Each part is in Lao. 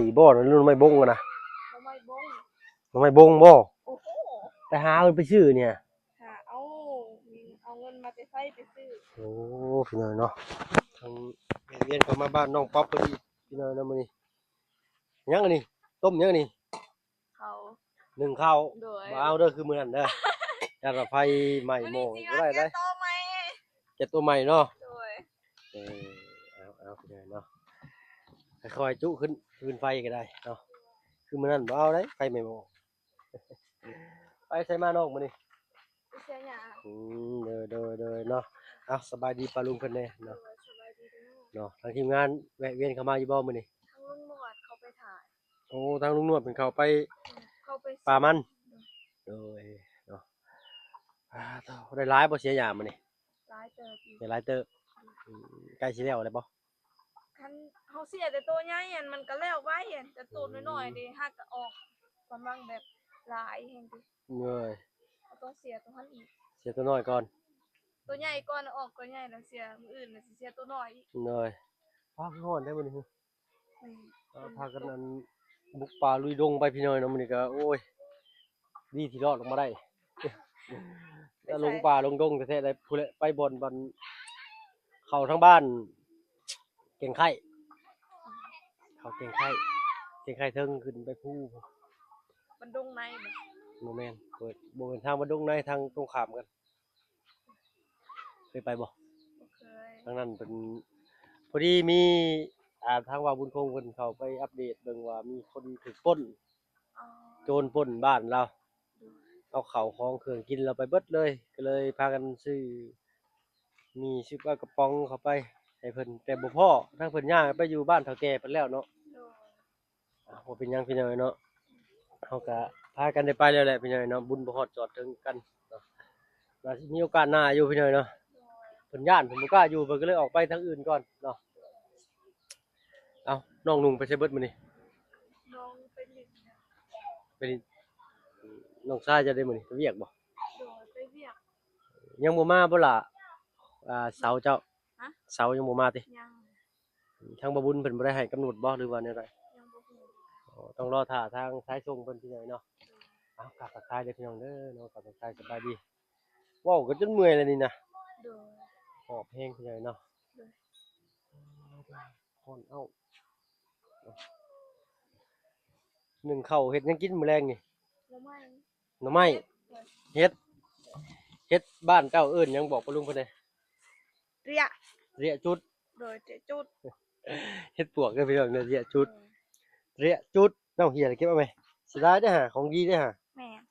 ອີ່ບໍ່ ຫຼືໜໍ່ໄມ້ບົງຫັ້ນນະ? ໜໍ່ໄມ້ບົງ ໜໍ່ໄມ້ບົງບໍ່? ໂອ້ໂຫ ໄປຫາເພິ່ນໄປຊື້ນີ້ ຫາເອົາ ເອົາເງິນມາແຕ່ໃສໄປຊື້? ໂອ້ ພີ່ນ້ອງເນາະ ທາງແວະວຽນເຂົ້າມາບ້ານນ້ອງປັອບພໍດີ ພີ່ນ້ອງເນາະ ມື້ນີ້. ຫຍັງອັນນີ້? ຕົ້ມຫຍັງອັນນີ້? ເຂົ້າ ໜຶ້ງເຂົ້າ. ໂດຍ ບໍ່ເອົາເດີ້ຄືມື້ນັ້ນເດີ້ ຢ້ານວ່າໄຟໄໝ້ໝໍ້ ບໍ່ໄດ້ເດ້ ແກ້ຕົວໃໝ່ ແກ້ຕົວໃໝ່ເນາະ. ໂດຍ ເອີ ເອົາໆ ເນາະ ຄ່ອຍໆຈຸຂຶ້ນ ຄືນໄຟກໍໄດ້ເນາະ ຄືມື້ນັ້ນບໍ່ເອົາເດ້ ໄຟໄໝ້ໝໍ້. ໄປໃສມານ້ອງມື້ນີ້? ໄປເສຍຫຍ້າ. ອືມ ໂດຍໆໆ ເນາະ. ເອົາ ສະບາຍດີປ້າລຸງເພິ່ນແດ່ເນາະ. ໂດຍ ສະບາຍດີເດີ ເນາະ. ທາງທີມງານແວະວຽນເຂົ້າມາຢູ່ບໍ່ມື້ນີ້? ທາງລຸງໜວດເຂົາໄປຖ່າຍ. ໂອ້ ທາງລຸງໜວດເພິ່ນເຂົ້າໄປ ເຂົ້າໄປປ່າມັນ. ໂດຍ ໂດຍ ເນາະ. ອ່າ ໂທ້ ໄດ້ຫຼາຍບໍ່ເສຍຫຍ້າມື້ນີ້? ຫຼາຍເຕີບຢູ່ ໄດ້ຫຼາຍເຕີບ. ອືມ ໃກ້ຊິແລ້ວແລ້ວບໍ່? ຄັນເຮົາເສຍແຕ່ໂຕໃຫຍ່ຫັ້ນ ມັນກໍແລ້ວໄວຫັ້ນ ແຕ່ໂຕນ້ອຍໆ ເດ ຫາກະອອກກຳລັງແບບຫຼາຍແຮງຕິ. ໂດຍ ເຮົາຕ້ອງເສຍໂຕຫັ້ນອີກ ເສຍໂຕນ້ອຍກ່ອນ ໂຕໃຫຍ່ກ່ອນ ອອກໂຕໃຫຍ່ແລ້ວເສຍ ມື້ອື່ນແລ້ວຊິເສຍໂຕນ້ອຍອີກ. ໂດຍ ຟ້າຄືຮ້ອນແທ້ມື້ນີ້. ແມ່ນ ເອີ ພາກັນອັນບຸກປ່າລຸຍດົງໄປພີ່ນ້ອງເນາະ ມື້ນີ້ກໍ ໂອ້ຍ ດີທີ່ລອດລົງມາໄດ້ ແຕ່ລົງປ່າລົງດົງແທ້ໆ ໄດ້ ພຸ້ນແຫຼະ ໄປບ່ອນ ບ່ອນເຂົ້າທາງບ້ານແກ້ງໄຄ້ ເຂົ້າແກ້ງໄຄ້ ແກ້ງໄຄ້ເທິງ ຂຶ້ນໄປພູ ບ້ານດົງໃນບໍ? ບໍ່ແມ່ນ ບໍ່ແມ່ນທາງບ້ານດົງໃນ ທາງຕົງຂ້າມກັນ. ເຄີຍໄປບໍ່? ບໍ່ເຄີຍ. ທາງນັ້ນເປັນ ພໍດີມີ ອ່າ ທາງວ່າບຸນຄົງເພິ່ນເຂົ້າໄປອັບເດດເບິ່ງວ່າມີຄົນຖືກປຸ້ນ ອໍ ໂຈນປຸ້ນບ້ານລາວ ໂດຍ ເອົາເຂົ້າຂອງເຄື່ອງກິນລາວໄປເບິດເລີຍ ກໍເລີຍພາກັນຊື້ໝີ່ ຊື້ປາກະປ໋ອງເຂົ້າໄປໃຫ້ເພິ່ນ ແຕ່ບໍ່ພໍ ທາງເພິ່ນຍ້າຍໄປຢູ່ບ້ານເຖົ້າແກ່ເພິ່ນແລ້ວເນາະ. ໂດຍ ອ່າ ບໍ່ເປັນຫຍັງພີ່ນ້ອງເນາະ ເຮົາກະພາກັນໄດ້ໄປແລ້ວແຫຼະພີ່ນ້ອງເນາະ ບຸນບໍ່ຮອດຈອດເຖິງກັນເນາະ ວ່າຊິມີໂອກາດໜ້າຢູ່ພີ່ນ້ອງເນາະ. ໂດຍ ເພິ່ນຢ້ານ ເພິ່ນບໍ່ກ້າຢູ່ ເພິ່ນກໍເລີຍອອກໄປທາງອື່ນກ່ອນເນາະ. ເອົ້າ ນ້ອງນຸ່ງໄປໃສເບິດມື້ນີ້? ນ້ອງໄປຫຼິ້ນ ໄປຫຼິ້ນ. ນ້ອງຊາຍເຈົ້າເດ້ມື້ນີ້ ໄປວຽກບໍ່? ໂດຍ ໄປວຽກ. ຍັງບໍ່ມາບໍ່ລະ? ອ່າ ເສົາເຈົ້າ ຮະ? ເສົາຍັງບໍ່ມາຕິ? ຍັງ. ທາງບ່າວບຸນເພິ່ນບໍ່ໄດ້ໃຫ້ກຳນົດບໍ່ ຫຼືວ່າແນວໃດ? ຍັງບໍ່ຮູ້. ອໍ ຕ້ອງລໍຖ້າທາງສາຍສົ່ງເພິ່ນພີ່ນ້ອງເນາະ. ໂດຍ ເອົາ ກາບທັກທາຍເດີພີ່ນ້ອງເດີເນາະ ກາບທັກທາຍສະບາຍດີ. ເວົ້າກັນຈົນເມື່ອຍແລ້ວນີ້ນະ. ໂດຍ ຫອບແຮງພີ່ນ້ອງເນາະ. ໂດຍ ຮ້ອນເອົ້າ. ໜຶ້ງເຂົ້າເຮັດຫຍັງກິນມື້ແລງນີ້? ໜໍ່ໄມ້ ໜໍ່ໄມ້. ເຫັດ ເຫັດ ເຫັດບ້ານເຈົ້າເອີ້ນຫຍັງ ບອກປ້າລຸງເພິ່ນແດ່. ເຣຍ ເຣຍຈຸດ. ໂດຍ ເຣຍຈຸດ. ເຫັດປວກເດີພີ່ນ້ອງເດີ ເຣຍຈຸດ. ເຣຍຈຸດ. ນ້ອງເຮຍເກັບເອົາແມ ເສຍດາຍເດ້ຫາ ຂອງດີເດ້ຫາ. ແມ່ນ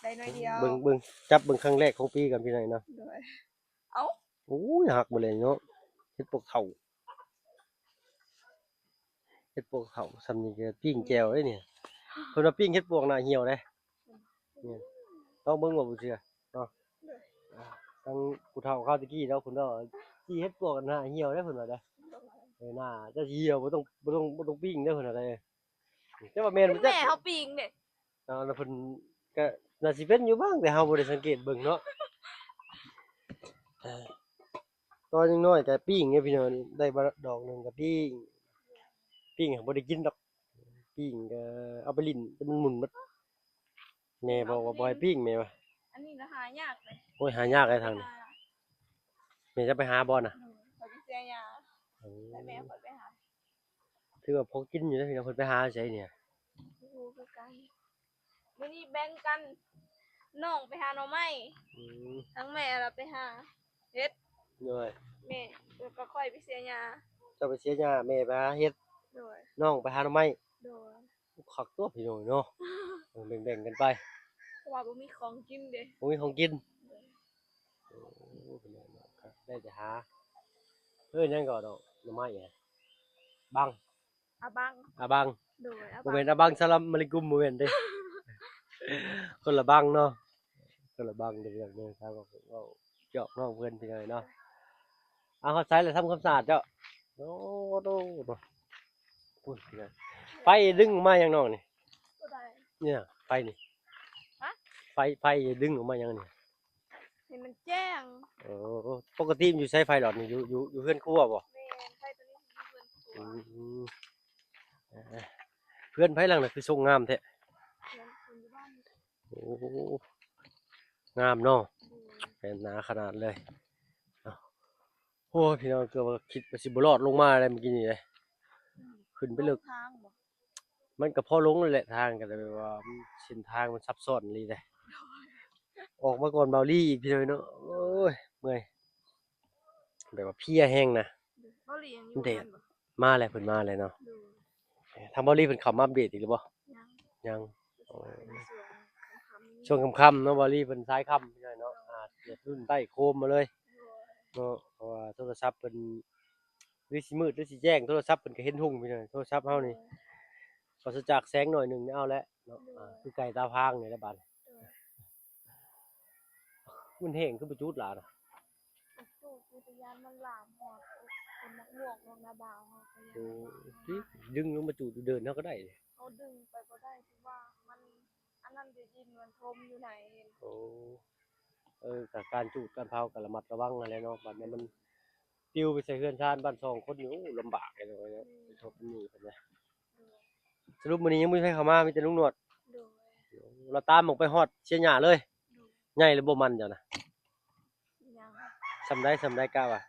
ໄດ້ໜ້ອຍດຽວ. ເບິ່ງ ເບິ່ງ ຈັບເບິ່ງຄັ້ງແລກຂອງປີກ່ອນພີ່ນ້ອງເນາະ. ໂດຍ ເອົ້າ ໂອ້ຍ ຫັກໝົດເລີຍເນາະ ເຫັດປວກເຖົ້າ. ເຫັດປວກເຖົ້າສ່ຳນີ້ກໍປີ້ງແຈ່ວເດ້ນີ້. ເພິ່ນວ່າປີ້ງເຫັດປວກໜ້າຫ່ຽວເດ້. ນີ້ ລອງເບິ່ງວ່າບໍ່ເຊື່ອເນາະ. ໂດຍ ອ່າ ທາງຜູ້ເຖົ້າຄາວແຕ່ກີ້ເນາະ ເພິ່ນວ່າປີ້ງເຫັດປວກໜ້າຫ່ຽວເດ້ ເພິ່ນວ່າເດ້. ໂດຍ ເອີ ໜ້າຈະຫ່ຽວ ບໍ່ຕ້ອງ ບໍ່ຕ້ອງ ບໍ່ຕ້ອງປີ້ງເດ້ ເພິ່ນວ່າເດ້. ແຕ່ວ່າແມ່ນບໍ່ຈັກ ແມ່ເຮົາປີ້ງເດ້. ເອົາ ແລ້ວເພິ່ນກະໜ້າຊິເປັນຢູ່ບ້າງ ແຕ່ເຮົາບໍ່ໄດ້ສັງເກດເບິ່ງເນາະ. ເອີ ຕອນຍັງນ້ອຍກະປີ້ງເດ້ພີ່ນ້ອງ ໄດ້ມາດອກໜຶ່ງກະປີ້ງ ປີ້ງບໍ່ໄດ້ກິນດອກ ປີ້ງກະເອົາໄປຫຼິ້ນ ແຕ່ມັນໝຸ່ນໝົດ. ແມ່ບອກວ່າບໍ່ໃຫ້ປີ້ງ ແມ່ວ່າ. ອັນນີ້ລະຫາຍາກເດ້. ໂອ້ຍ ຫາຍາກເດ້ທາງນີ້. ແມ່ຈະໄປຫາບໍ່ນະ? ຂ້ອຍໄປເສຍຫຍ້າ. ໂອ້ ແລ້ວແມ່ຂ້ອຍໄປຫາ. ຖືວ່າພໍກິນຢູ່ເດ້ພີ່ນ້ອງ ເພິ່ນໄປຫາໃສນີ້? ບໍ່ຮູ້ຄືກັນ. ມື້ນີ້ແບ່ງກັນ ນ້ອງໄປຫາໜໍ່ໄມ້. ອືມ ທາງແມ່ລະໄປຫາເຫັດ. ໂດຍ ແມ່ ແລ້ວກໍຂ້ອຍໄປເສຍຫຍ້າ. ເຈົ້າໄປເສຍຫຍ້າ ແມ່ໄປຫາເຫັດ. ໂດຍ ນ້ອງໄປຫາໜໍ່ໄມ້. ໂດຍ ຄັກຕົວະພີ່ນ້ອງເນາະ. ເອີ ແບ່ງໆກັນໄປ ເພາະວ່າບໍ່ມີຂອງກິນເດ້. ບໍ່ມີຂອງກິນ. ໂດຍ ໂອ້ ພີ່ນ້ອງເນາະ ໄດ້ແຕ່ຫາ ເອີ້ນຫຍັງກໍດອກໜໍ່ໄມ້ ບັງ ອາບັງ ອາບັງ. ໂດຍ ອາບັງ ບໍ່ແມ່ນອາບັງສະລາມອາລິກຸມ ບໍ່ແມ່ນເດ້. ຄົນລະບັງເນາະ ຄົນລະບັງເດ້ພີ່ນ້ອງເດີ. ເຮົາກໍເວົ້າຫຍອກນ້ອງເພິ່ນພີ່ນ້ອງເນາະ. ອ່າ ຮອດໃສລະທຳຄວາມສະອາດເຈົ້າ? ໂອ້ໂຫ ພຸ້ນພີ່ນ້ອງ ໄຟດຶງອອກມາຫຍັງນ້ອງນີ້? ໂຕໃດ? ນີ້ນະ ໄຟນີ້ ຮະ? ໄຟ ໄຟດຶງອອກມາຫຍັງນີ້? ໃຫ້ມັນແຈ້ງ. ໂອ້ ປົກກະຕິມັນຢູ່ໃສໄຟຫຼອດນີ້? ຢູ່ ຢູ່ ຢູ່ເຮືອນຄົວບໍ່? ແມ່ນ ໄຟໂຕນີ້ຢູ່ເຮືອນຄົວ. ອືມ ເອີ ເຮືອນໃຜຫຼັງນັ້ນຄືຊົງງາມແທ້? ເຮືອນຄົນຢູ່ບ້ານ. ໂອ້ ງາມເນາະ. ໂດຍ. ແມ່ນໜາຂະໜາດເລີຍ. ເອົ້າ ໂອ້ຍ ພີ່ນ້ອງ ເກືອບວ່າຄິດວ່າຊິບໍ່ລອດລົງມາໄດ້ມື້ກີ້ນີ້ເດ້. ອືມ. ຂຶ້ນໄປເລິກ. ລົງທາງບໍ່? ມັນກໍພໍລົງນັ້ນແຫຼະ ທາງກໍແບບວ່າເສັ້ນທາງມັນຊັບຊ້ອນອີ່ຫຼີເດ້. ໂດຍ. ອອກມາກ່ອນເບົາລີອີກ ພີ່ນ້ອງເນາະ. ໂອ້ຍ ເມື່ອຍ ແບບວ່າເພຍແຮງນະ. ເບົາລີຍັງຢູ່ ແດດ ນັ້ນບໍ່? ມາແລ້ວ ເພິ່ນມາແລ້ວເນາະ. ໂດຍ. ເອີ ທາງເບົາລີເພິ່ນເຂົ້າມາອັບເດດອີກຫຼືບໍ່? ຍັງ. ຍັງ. ໂອ້ ຊ່ວງຄ່ຳໆ ຊ່ວງຄ່ຳໆເນາະ ເບົາລີເພິ່ນສາຍຄ່ຳ ພີ່ນ້ອງເນາະ. ໂດຍ. ອາດຈະລຸ້ນໃຕ້ໂຄມມາເລີຍ. ໂດຍ. ເນາະ ເພາະວ່າໂທລະສັບເພິ່ນ ຫຼືຊິມືດ ຫຼືຊິແຈ້ງ ໂທລະສັບເພິ່ນກໍເຫັນຮຸ່ງ ພີ່ນ້ອງ. ໂທລະສັບເຮົານີ້ ໂດຍ ປາສະຈາກແສງໜ້ອຍໜຶ່ງນີ້ເອົາແຫຼະເນາະ. ໂດຍ. ອາ ຄືໄກ່ຕາພາງນີ້ແຫຼະບາດນີ້. ໂດຍ. ມັນແຫ້ງຄືບໍ່ຈູດຫຼານະ? ຈູດຢູ່ ແຕ່ຢ້ານມັນລາມຮອດຕົ້ນໝາກມ່ວງ ໝາກໜ້າບ່າວເຮົາກໍຢ້ານ. ໂອ້ ຕິ ດຶງລົງມາຈູດຢູ່ເດີ່ນເຮົາກໍໄດ້. ເຮົາດຶງໄປບໍ່ໄດ້ ເພາະວ່າມັນ ອັນນັ້ນຢູ່ ດິນມັນຖົມຢູ່ໃນ. ໂອ້ ເອີ ກະການຈູດການເຜົາກໍລະມັດລະວັງຫັ້ນແຫຼະເນາະ. ບາດນີ້ມັນປິວໄປໃສ່ເຮືອນຊານບ້ານຊ່ອງຄົນນີ້ ໂອ້ ລຳບາກເລີຍເນາະ. ອືມ. ເປັນທຸກເປັນນີ້ເພິ່ນນະ. ໂດຍ. ສະຫຼຸບມື້ນີ້ຍັງບໍ່ມີໃຜເຂົ້າມາ ມີແຕ່ລຸງໜວດ. ໂດຍ. ລາວຕາມອອກໄປຮອດເຊຍຍາເລີຍ. ໂດຍ. ໃຫຍ່ແລ້ວບໍ່ມັນເຈົ້ານະ? ຍັງ. ສ່ຳໃດ ສ່ຳໃດກະວ່າ?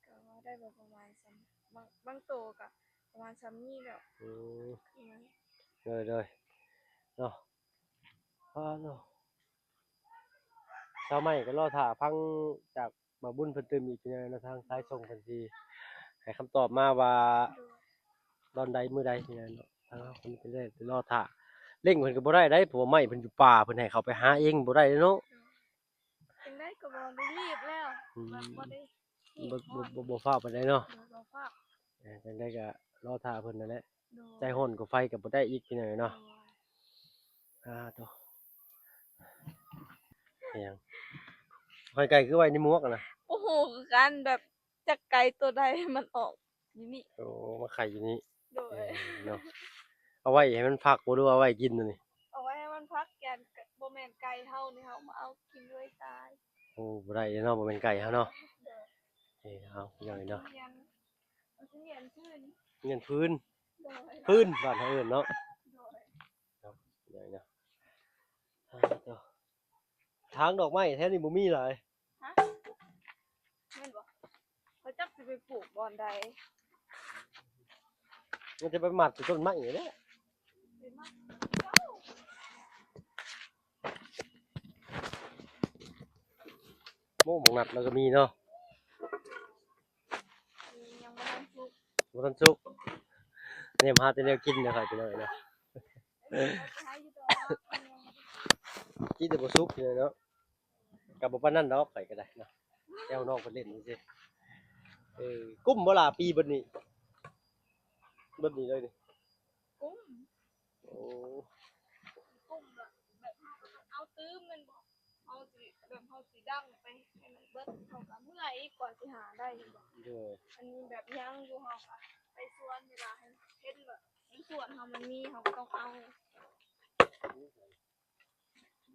ກະວ່າໄດ້ປະມານສ່ຳ ບາງ ບາງໂຕກະປະມານສ່ຳນີ້ແຫຼະ. ອືມ. ອືມ. ໂດຍ ໂດຍ ເນາະ. ອາ ເນາະ ຊາວໄມ້ກໍລໍຖ້າຟັງຈາກບ່າວບຸນເພິ່ນຕື່ມອີກເທື່ອໜຶ່ງເນາະ ທາງສາຍສົ່ງເພິ່ນຊິໃຫ້ຄຳຕອບມາວ່າ ໂດຍ ຕອນໃດມື້ໃດເນາະ. ທາງເຮົາກໍມີແຕ່ລໍຖ້າ ເລັ່ງເພິ່ນກໍບໍ່ໄດ້ໃດ ເພາະວ່າໄມ້ເພິ່ນຢູ່ປ່າ ເພິ່ນໃຫ້ເຂົາໄປຫາເອງບໍ່ໄດ້ເນາະ. ໂດຍ. ຈັ່ງໃດກໍບໍ່ໄດ້ຣີບແລ້ວ. ອືມ. ແບບບໍ່ໄດ້ ບໍ່ ບໍ່ ບໍ່ ບໍ່ຟ້າວປານໃດເນາະ. ໂດຍ ບໍ່ຟ້າວ. ເອີ ຈັ່ງໃດກໍລໍຖ້າເພິ່ນນັ້ນແຫຼະ. ໂດຍ. ໃຈຮ້ອນກໍໄຟກໍບໍ່ໄດ້ອີກ ພີ່ນ້ອງເອີຍເນາະ. ໂດຍ. ອາ ໂຕ ອີຫຍັງ ຂ້ອຍໄກ່ຄືໄວ້ໃນໝວກຫັ້ນນະ? ບໍ່ຮູ້ຄືກັນ ແບບຈັກໄກ່ໂຕໃດມັນອອກຢູ່ນີ້. ໂອ້ ມາໄຂ່ຢູ່ນີ້. ໂດຍ. ເອີ ເນາະ ເອົາໄວ້ໃຫ້ມັນພັກບໍ່ ຫຼືວ່າເອົາໄວ້ກິນຕົວນີ້? ເອົາໄວ້ໃຫ້ມັນພັກ ຢ້ານ ບໍ່ແມ່ນໄກ່ເຮົານີ້ ເຮົາມາເອົາກິນເລີຍຕາຍ. ໂອ້ ບໍ່ໄດ້ເນາະ ບໍ່ແມ່ນໄກ່ເຮົາເນາະ. ໂດຍ. ເອີ ເອົາ ພີ່ນ້ອງເອີຍເນາະ ມັນຊິເຫຍນ ມັນຊິເຫຍນພື້ນ ເຫຍນພື້ນ. ໂດຍ. ພື້ນບ້ານເຮົາເອີ້ນເນາະ. ໂດຍ. ເນາະ ພີ່ນ້ອງເນາະ. ອາ ໂຕ ທາງດອກໄມ້ແຖວນີ້ບໍ່ມີຫຼາຍ. ຮະ? ແມ່ນບໍ່? ຂ້ອຍຈັກຊິໄປປູກບ່ອນໃດ. ມັນຈະໄປມັດຢູ່ຕົ້ນໄມ້ນີ້ແຫຼະ. ໄປມັດ ໂອ້ ໝາກນັດລາວກໍມີເນາະ. ຍັງບໍ່ທັນສຸກ. ບໍ່ທັນສຸກ. ແນມຫາແຕ່ແນວກິນເດີຂ້ອຍ ພີ່ນ້ອງເອີຍເນາະ. ກິນແຕ່ບໍ່ສຸກເດີເນາະ. ກໍບໍ່ປານນັ້ນດອກ ຂ້ອຍກໍໄດ້ເນາະ ແຊວນ້ອງເພິ່ນຫຼິ້ນຊື່ໆ. ເອີ ກຸ້ມບໍ່ລະ ປີເບິດນີ້ ເບິດນີ້ເລີຍນີ້? ກຸ້ມ. ໂອ້ ກຸ້ມແບບ ແບບເຮົາກໍຕ້ອງເອົາຕື່ມແມ່ນບໍ່? ເຮົາຊິ ແບບເຮົາຊິດັງໄປໃຫ້ມັນເບິດ ເຮົາກໍເມື່ອຍອີກກວ່າຊິຫາໄດ້ແມ່ນບໍ່? ໂດຍ. ອັນນີ້ແບບຍັງຢູ່ ເຮົາກໍໄປສວນ ເວລາເຫັນ ເຫັນແບບໃນສວນເຮົາມັນມີ ເຮົາກໍຕ້ອງເອົາ.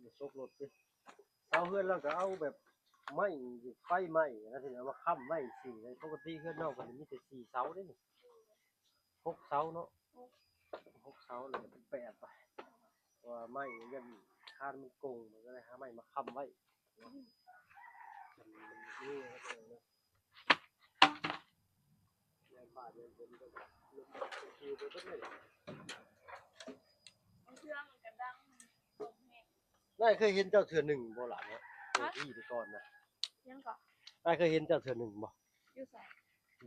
ມາສົກລົດຕິ ຊາວເຮືອນລາວກໍເອົາແບບໄມ້ ໄຟໄມ້ນະ ທີ່ເອົາມາຄ້ຳໄວ້ຊື່ໆ. ປົກກະຕິເຮືອນນ້ອງເພິ່ນມີແຕ່ສີ່ເສົາເດ້ນີ້ ຫົກເສົາເນາະ ຫົກເສົາ ແລ້ວກໍແປດໄປ ເພາະວ່າໄມ້ມັນຢ້ານຄານມັນໂກ່ງ ເພິ່ນກໍເລີຍຫາໄມ້ມາຄ້ຳໄວ້. ນາຍເຄີຍເຫັນເຈົ້າເທື່ອໜຶ່ງບໍ່ລະເນາະ? ຮະ? ທີ່ແຕ່ກ່ອນນະ. ຫຍັງເກາະ? ນາຍເຄີຍເຫັນເຈົ້າເທື່ອໜຶ່ງບໍ່? ຢູ່ໃສ?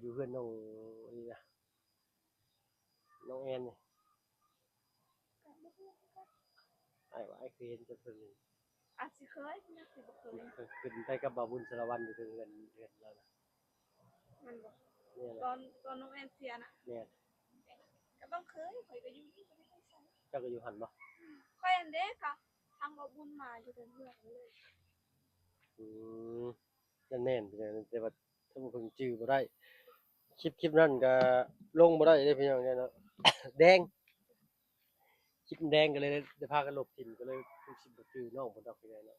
ຢູ່ເຮືອນນ້ອງ ອັນນີ້ນະ ນ້ອງແອນນີ້. ກໍບໍ່ຮູ້ຄືກັນ. ອ້າຍວ່າອ້າຍເຄີຍເຫັນເຈົ້າເທື່ອໜຶ່ງ. ອາດຊິເຄີຍ ຍັງຊິບໍ່ເຄີຍ. ເຄີຍຂຶ້ນໄປກັບບ່າວບຸນສາລະວັນຢູ່ເທິງເຮືອນ ເຮືອນລາວນະ. ແມ່ນບໍ່? ແມ່ນແຫຼະ. ຕອນ ຕອນນ້ອງແອນເສຍນະ? ແມ່ນ. ກໍຕ້ອງເຄີຍ ຂ້ອຍກໍຢູ່ນີ້ ຂ້ອຍບໍ່ໄດ້ໄປໃສ. ເຈົ້າກໍຢູ່ຫັ້ນບໍ່? ອືມ ຂ້ອຍຫັ້ນເດ້ ກໍທາງບ່າວບຸນມາຢູ່ເທິງເຮືອນເລີຍ. ອືມ. ແມ່ນໆ ແຕ່ວ່າຖ້າບໍ່ເບິ່ງຈື່ບໍ່ໄດ້ ຄລິບ ຄລິບນັ້ນກໍລົງບໍ່ໄດ້ເດ້ພີ່ນ້ອງເນາະ ແດງ ຄລິບແດງກໍເລີຍໄດ້ພາກັນລົບຖິ້ມ ກໍເລີຍຄືຊິບໍ່ຈື່ນ້ອງເພິ່ນດອກພີ່ນ້ອງເນາະ.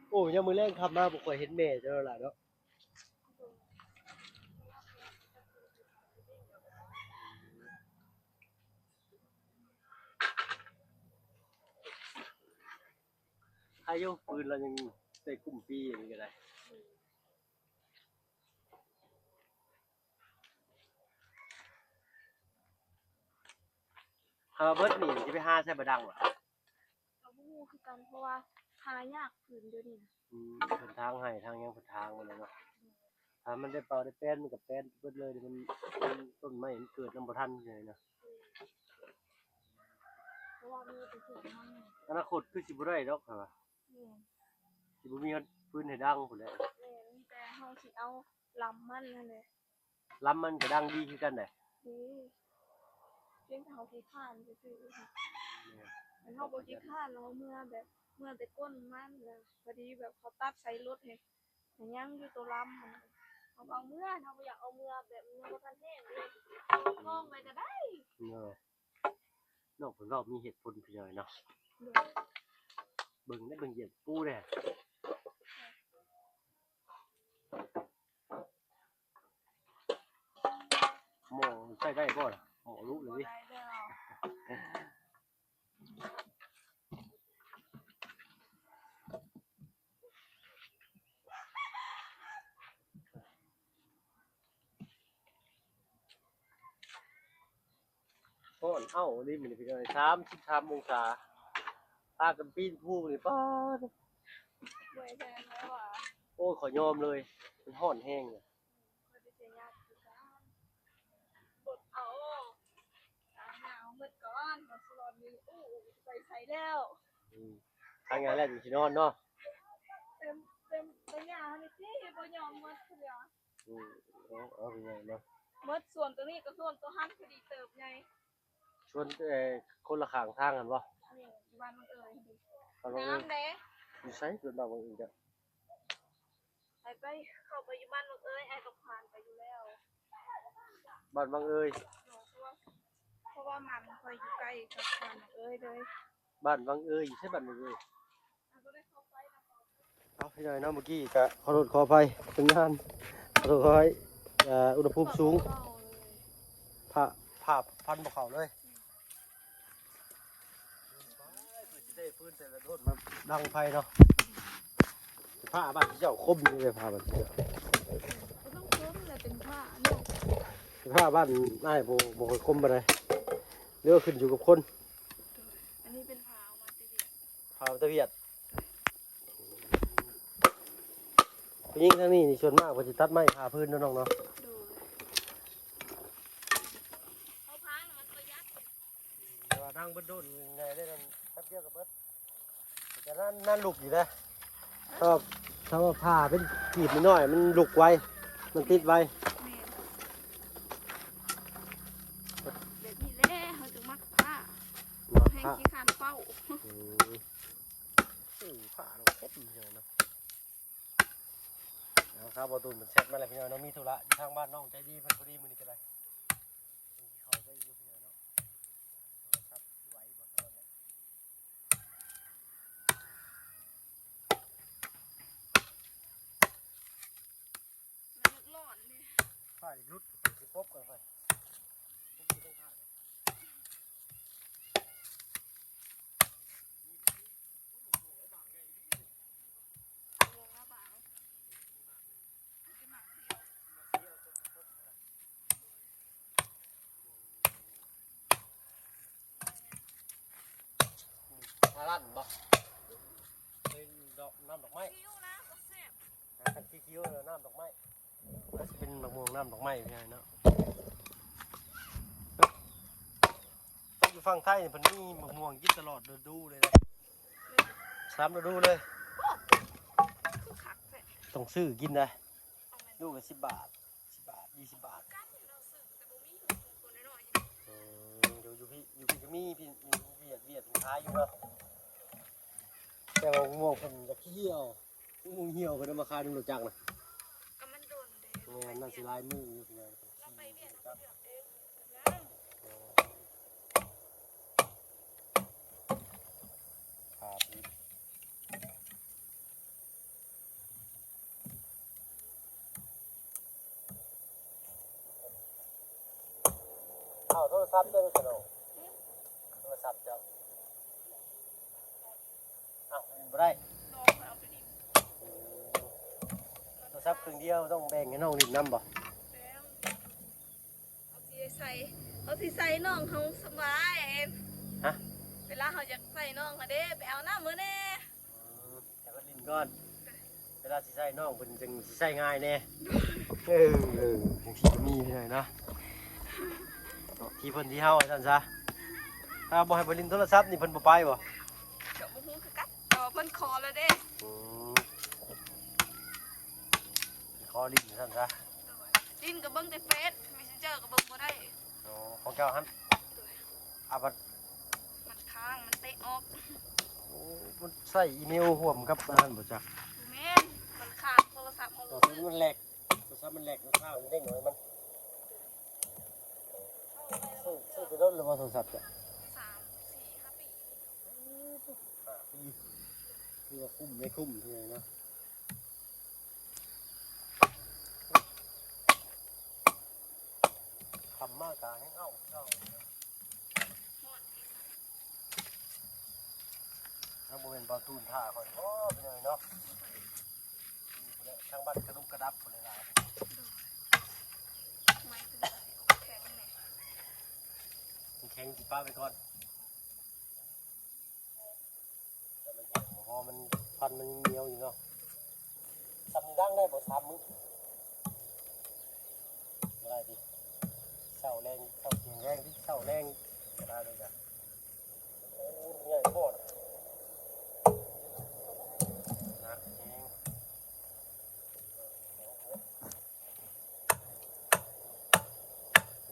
ໂອ້ ຍາມມື້ແລງຄ່ຳມາບໍ່ຄ່ອຍເຫັນແມ່ເຈົ້າແລ້ວລະເນາະ. ໂດຍ. ອາຍຸປືນລາວຍັງໄດ້ກຸ້ມປີ ອັນນີ້ກໍໄດ້. ຄັນວ່າເບິດນີ້ຊິໄປຫາໃສ່ບາດດັງວະ? ກໍບໍ່ຮູ້ຄືກັນ ເພາະວ່າຫາຍາກພື້ນດຽວນີ້ນະ. ອືມ ເພິ່ນທາງໄຮ່ທາງຫຍັງ ເພິ່ນທາງໝົດແລ້ວເນາະ. ຖ້າມັນໄດ້ເປົ່າໄດ້ແປນ ມັນກໍແປນເບິດເລີຍ. ມັນ ມັນ ຕົ້ນໄມ້ມັນເກີດນຳບໍ່ທັນເລີຍນະ. ເພາະວ່າມີແຕ່ສວນມັນ. ອະນາຄົດຄືຊິບໍ່ໄດ້ດອກ ຂ້ອຍວ່າ. ແມ່ນ. ຊິບໍ່ມີຮອດຟືນໃຫ້ດັງພຸ້ນແຫຼະ. ແມ່ນ. ມີແຕ່ເຮົາຊິເອົາລຳມັນຫັ້ນແຫຼະ. ລຳມັນກໍດັງດີຄືກັນໃດ໋. ດີ. ພຽງແຕ່ເຮົາຂີ້ຄ້ານຊື່ໆ. ແມ່ນ. ຄັນເຮົາບໍ່ຂີ້ຄ້ານ ເຮົາເມືອແບບ ເມືອແຕ່ກົ້ນມັນນະ. ພໍດີແບບເຂົາຕັດໃສ່ລົດໃຫ້ ໃຫ້ຍັງຢູ່ໂຕລຳຫັ້ນ. ເຮົາເອົາເມືອ ເຮົາບໍ່ຢາກເອົາເມືອແບບມັນຍັງບໍ່ທັນແຫ້ງເດ້. ກອງໄວ້ກໍໄດ້. ເນາະ. ນ້ອງເພິ່ນເວົ້າມີເຫດຜົນ ພີ່ນ້ອງເນາະ. ໂດຍ. ເບິ່ງເດ້ ເບິ່ງຢຽບປູເດ້. ໝໍ້ໃຊ້ໄດ້ບໍ່ລະ? ໝໍ້ລຸເລີຍ. ບໍ່ໄດ້ແລ້ວ. ຮ້ອນເອົ້າອີ່ຫຼີມື້ນີ້ພີ່ນ້ອງ ສາມສິບສາມອົງສາ. ພາກັນປີນພູນີ້ ປາດ. ເມື່ອຍແຮງແລ້ວຫວາ. ໂອ້ຍ ຂ້ອຍຍອມເລີຍ ມັນຮ້ອນແຮງ. ຂ້ອຍໄປເສຍຍາຄືກັນ ບົດເອົາ ຫາຫຍ້າເອົາໝົດກ່ອນ ມັນຊິຮ້ອນຢູ່. ໂອ້ ໄປໃສແລ້ວ? ອືມ ຫາຫຍ້າແລ້ວຈຶ່ງຊິນອນເນາະ. ເຕັມ ເຕັມ ໄປຫຍ້າຫັ້ນຕິ ບໍ່ຍອມໝົດເທື່ອ. ອືມ ເອົາ ເອົາໄປໃຫຍ່ເນາະ. ໝົດສວນຕົວນີ້ກັບສວນຕົວຫັ້ນ ພໍດີເຕີບໃຫຍ່. ສວນ ເອີ ຄົນລະຂ້າງທາງຫັ້ນບໍ່? ແມ່ນ ຢູ່ບ້ານບັງເອີຍຫັ້ນເດ. ບ້ານບັງເອີຍ ງາມເດ. ຢູ່ໃສສວນບ້ານບັງເອີຍ? ໄປ ໄປ ເຂົ້າໄປຢູ່ບ້ານບັງເອີຍ ອ້າຍກໍຜ່ານໄປຢູ່ແລ້ວ. ບ້ານບັງເອີຍ ເພາະວ່າ ເພາະວ່າບ້ານຂ້ອຍຢູ່ໃກ້ກັບບ້ານບັງເອີຍເລີຍ. ບ້ານວັງເອີຍ ຢູ່ໃສບ້ານວັງເອີຍ? ເອົາ ພີ່ນ້ອງເນາະ ເມື່ອກີ້ກະຂໍໂທດຂໍອະໄພ ເປັນງານ ຂໍໂທດຂໍອະໄພ ເອີ ອຸນຫະພູມສູງ ຜ້າ ຜ້າພັນບໍ່ເຂົ້າເລີຍ. ເພິ່ນຊິໄດ້ຟືນໃສ່ລະໂດດມາດັງໄຟເນາະ. ຜ້າບ້ານເຈົ້າຄົມຢູ່ເດ້ ຜ້າບ້ານເຈົ້າ ບໍ່ຕ້ອງຄົມແຫຼະ ເປັນຜ້າເນາະ. ຜ້າບ້ານອ້າຍບໍ່ ບໍ່ຄ່ອຍຄົມປານໃດ ຫຼືວ່າຂຶ້ນຢູ່ກັບຄົນ. ອັນນີ້ເປັນຜ້າເອົາມາແຕ່ຫວຽດ ຜ້າແຕ່ຫວຽດ. ຜູ້ຍິງທາງນີ້ນີ້ ສ່ວນມາກເພິ່ນຊິຕັດໄມ້ຜ່າພື້ນເນາະ ນ້ອງເນາະ. ໂດຍ ເອົາຜ້າມັນປະຢັດ. ແຕ່ວ່ານັ່ງເບິດໂດນໃຫຍ່ເດ້ ນັ້ນແປັບດຽວກໍເບິດ. ແຕ່ນັ້ນ ນັ້ນລຸກຢູ່ເດ້ ຖ້າ ຖ້າວ່າຜ່າເປັນກີບນ້ອຍໆ ມັນລຸກໄວ ມັນຕິດໄວ. ແມ່ນ ແບບນີ້ແຫຼະ ເຮົາຈຶ່ງມັກຜ່າ ມັກຜ່າ ແຮ່ງຂີ້ຄ້ານເຝົ້າ. ອືມ ເອີ ຜ່າເນາະ ຄົມເນາະ. ເອົາ ຄາວບໍ່ຕູນເພິ່ນແຊັດມາແລ້ວ ພີ່ນ້ອງເນາະ ມີທຸລະຢູ່ທາງບ້ານນ້ອງໃຈດີເພິ່ນ ພໍດີມື້ນີ້ກໍໄດ້ ເພິ່ນຊິເຂົ້າໄປຢູ່ ພີ່ນ້ອງເນາະ. ໂທລະສັບຊິໄຫວບໍ່ ສະນັ້ນແຫຼະ ມັນຍັງຮ້ອນເດ້ ຟ້າຢາກຫຼຸດ ຊິປົບກັນໄປ. หาร้านบ่ เป็นดอก น้ำดอกไม้ หากันคิ้วๆ แล้วน้ำดอกไม้ ก็สิเป็นมะม่วงน้ำดอกไม้พี่น้องเนาะ. อยู่ฝั่งไทยนี่เพิ่นมีมะม่วงกินตลอดฤดูเลยนะ สามฤดูเลย คือคักแท้ ต้องซื้อกินนะ ลูกละสิบบาท สิบบาท ยี่สิบบาท อืม อยู่ อยู่พี้ อยู่พี้ก็มี พี้ อยู่เวียด เวียดเพิ่นขายอยู่เนาะ แต่ว่ามะม่วงเพิ่นอยากเหี่ยว มะม่วงเหี่ยวเพิ่นเอามาขายนำรถจักรนะ ก็มันโดนเด้ แม่น น่าสิหลายมื้ออยู่พี่น้อง เราไปเวียดเราก็เลือกเอง ครับ เอาโทรศัพท์เจ้าไปใส่เนาะ โทรศัพท์เจ้า อ้าว เล่นบ่ได้ ສັບເຄິ່ງດຽວ ຕ້ອງແບ່ງໃຫ້ນ້ອງຫຼິ້ນນຳບໍ່? ແບ່ງ ເຮົາຊິໃສ່ ເຮົາຊິໃສ່ນ້ອງເຮົາສະບາຍ. ຮະ? ເວລາເຮົາຢາກໃສ່ນ້ອງເຮົາເດ້ ໄປເອົານ້ຳມາແດ່. ອືມ ໃຫ້ເພິ່ນຫຼິ້ນກ່ອນ ເວລາຊິໃສ່ນ້ອງເພິ່ນຈຶ່ງຊິໃສ່ງ່າຍແດ່. ເອີ ເອີ ຈັ່ງຊີ້ກໍມີເລີຍເນາະ ທີ່ເພິ່ນທີ່ເຮົາວ່າຊັ້ນຊະ. ຖ້າບໍ່ໃຫ້ໄປຫຼິ້ນໂທລະສັບນີ້ເພິ່ນບໍ່ໄປບໍ່? ກໍບໍ່ຮູ້ຄືກັນ ແຕ່ວ່າເພິ່ນຂໍແລ້ວເດ້. ອືມ ຂໍຫຼິ້ນຊັ້ນຊະ. ໂດຍ ຫຼິ້ນກໍເບິ່ງແຕ່ເຟສ ເມສເຊັນເຈີກໍເບິ່ງບໍ່ໄດ້. ອໍ ຂອງເຈົ້າຫັ້ນ? ໂດຍ ອາ ບັດ ມັນຄ້າງ ມັນເຕະອອກ. ໂອ້ ມັນໃຊ້ອີເມວຮ່ວມກັບອັນນັ້ນບໍ່ຈັກ? ບໍ່ແມ່ນ ມັນຄ້າງໂທລະສັບເຮົາ. ອໍ ໂຕນີ້ມັນແລກ ໂທລະສັບມັນແລກ ມັນຄ້າງເດ້ງໜ້ອຍມັນ. ໂດຍ ຊື້ ຊື້ແຕ່ດົນແລ້ວບໍ່ໂທລະສັບເຈົ້າ? ສາມ ສີ່ ຫ້າປີ. ຫ້າປີ ຄືວ່າຄຸ້ມໄດ້ຄຸ້ມເທື່ອເນາະ. ຄ່ຳມາກະຍັງເອົາ ເອົາ ຍັງບໍ່ແມ່ນບ່າວຕູນຖ້າຂ້ອຍບໍ່ ພີ່ນ້ອງເນາະ. ຢູ່ພຸ້ນແຫຼະ ທາງບ້ານກະດຸກກະດັບພຸ້ນແຫຼະ. ໄມ້ຕົວນີ້ແຂງແນ່ ມັນແຂງ ຊິປະໄວ້ກ່ອນ. ແຕ່ມັນຍັງບໍ່ພໍ ມັນ ຟັນມັນຍັງໜຽວຢູ່ເນາະ. ສ່ຳນີ້ດັງໄດ້ບໍ່ ສາມມື້? ບໍ່ໄດ້ຕິ ເຊົ້າແລງ ເຊົ້າກຽງແລງຕິ ເຊົ້າແລງບໍ່ໄດ້ເລີຍກະ. ໂອ້ ໃຫຍ່ໂພດ ໜັກແຮງ.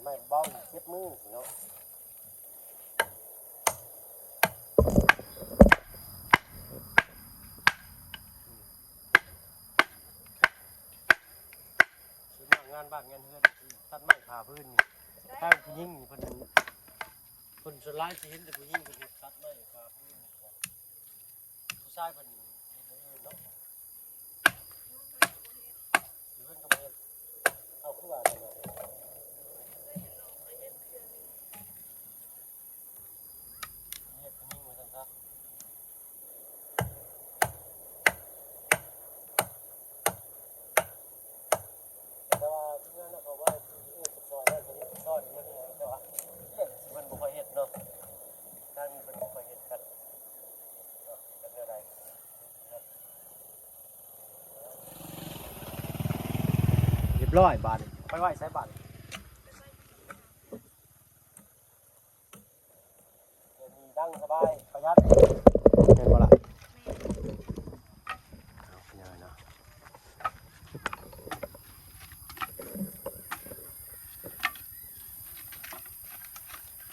ໄມ້ເບົາເຈັບມືເນາະ. ສ່ວນມາກງານບ້ານງານເຮືອນຊິຕັດໄມ້ຜ່າພື້ນນີ້ ທາງຜູ້ຍິງນີ້ເພິ່ນ ເພິ່ນສ່ວນຫຼາຍຊິເຫັນແຕ່ຜູ້ຍິງເພິ່ນຕັດໄມ້ຜ່າພື້ນນີ້. ຜູ້ຊາຍເພິ່ນເຮັດຢ່າງອື່ນເນາະ ຢູ່ເຮືອນກໍບໍ່ເຮັດ. ເອົາ ຄືວ່າຊັ້ນເນາະ ເຮັດຜູ້ຍິງວ່າຊັ້ນຊະ. ແຕ່ວ່າທີມງານເຮົາເວົ້າ ເອີ ເຮັດຊ່ອຍໄດ້ ເຮັດຊ່ອຍຢູ່ນີ້ ແຕ່ວ່າເລື່ອງທີ່ເພິ່ນບໍ່ຄ່ອຍເຮັດເນາະ ທາງນີ້ເພິ່ນບໍ່ຄ່ອຍເຮັດກັນ. ເນາະ ເປັນແນວໃດ? ຮຽບຮ້ອຍບາດນີ້ ໄປໄວ້ໃສບາດນີ້? ດຽວນີ້ດັງສະບາຍ ປະຢັດ ແມ່ນບໍ່ລະ? ແມ່ນ. ເອົາ ເປັນຫຍັງເນາະ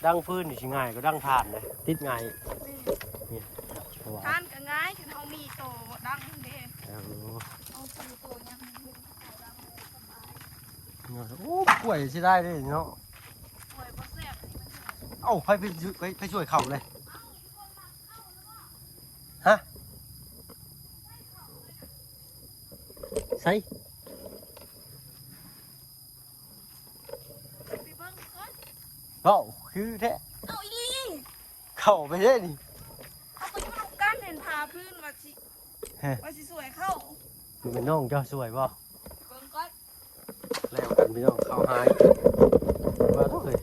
ດັງຟືນນີ້ຊິງ່າຍກວ່າດັງຖ່ານເດ້ ຕິດງ່າຍ. ແມ່ນ. ນີ້ ຖ່ານກໍງ່າຍ ຄັນເຮົາມີໂຕດັງເດ້. ເອີ ເອົາໂຕຫຍັງ ໂອ້ ກ້ວຍເສຍດາຍເດ້ເນາະ ກ້ວຍບໍ່ແຊບ. ເອົ້າ ໃຜ ໃຜ ໃຜຊ່ວຍເຂົ້າເລີຍ? ຮະ? ໃສ? ໄປເບິ່ງກ່ອນ. ເວົ້າຄືແທ້. ເອົາອີ່ຫຼີ. ເຂົ້າໄປເດ້ນີ້. ເຮົາກໍຢູ່ນຳກັນ ເຫັນພາພື້ນວ່າຊິ ຮະ ວ່າຊິຊ່ວຍເຂົ້າ. ແມ່ນນ້ອງເຈົ້າຊ່ວຍບໍ່? ເບິ່ງກ່ອນ. ແລ້ວກັນພີ່ນ້ອງ ເຂົ້າຫາຍ ວ່າເລີຍ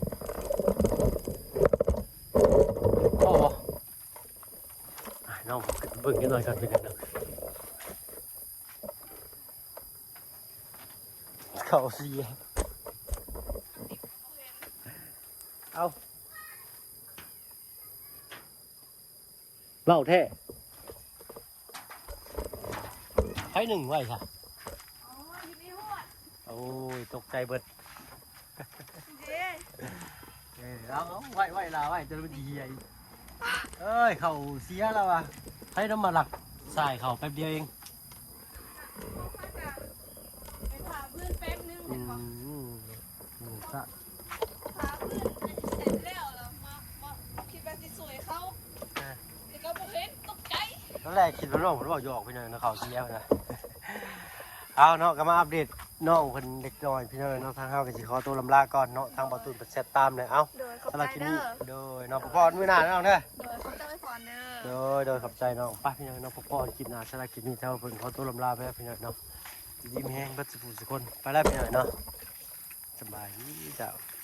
ພໍບໍ່? ອ່ະ ນ້ອງເບິ່ງຈັກໜ້ອຍກ່ອນ ເປັນຫຍັງເນາະ ເຂົ້າເສຍ. ເອົາ ເວົ້າແທ້ ໃຜໜຶ້ງໄວ້ຊະ? ໂອ້ຍ ຕົກໃຈເບິດ. ເອີ ເອົາ ເອົາ ໄວ້ ໄວ້ລາໄວ້ ຈະໄດ້ບໍ່ດີໃຫຍ່. ເອີຍ ເຂົ້າເສຍແລ້ວວ່າ ໃຜນຳມາລັກສາຍເຂົ້າແປັບດຽວເອງ. ໄປຜ່າພື້ນແປັບໜຶ່ງ ອືມ ເຫັນບໍ່? ອືມ ສະ ຜ່າພື້ນເສັດແລ້ວ ແລ້ວມາ ມາ ຄິດວ່າຊິຊ່ວຍເຂົາ ອ່າ ແຕ່ກໍບໍ່ເຫັນ ຕົກໃຈ. ຕອນແລກຄິດວ່ານ້ອງເພິ່ນເວົ້າຫຍອກພີ່ນ້ອງເນາະ ເຂົ້າເສຍນະ. ເອົາເນາະ ກໍມາອັບເດດນ້ອງເພິ່ນເລັກນ້ອຍພີ່ນ້ອງເນາະ. ທາງເຮົາກໍຊິຂໍຕົວລຳລາກ່ອນເນາະ ທາງບ່າວຕູນເພິ່ນແຊັດຕາມແລ້ວ. ເອົາ ໂດຍ ຂອບໃຈເດີ. ໂດຍ ນ້ອງ ພໍ້ກັນມື້ໜ້າເນາະນ້ອງເດີ. ໂດຍ ຂອບໃຈອ້າຍພອນເດີ. ໂດຍ ໂດຍ ຂອບໃຈນ້ອງ. ໄປພີ່ນ້ອງເນາະ ພໍ້ກັນຄລິບໜ້າ. ສຳລັບຄລິບນີ້ ທາງເພິ່ນຂໍຕົວລຳລາໄປພີ່ນ້ອງເນາະ. ດີມີແຮງເບິດສູ່ຜູ້ສູ່ຄົນ ໄປແລ້ວພີ່ນ້ອງເນາະ ສະບາຍດີເຈົ້າ.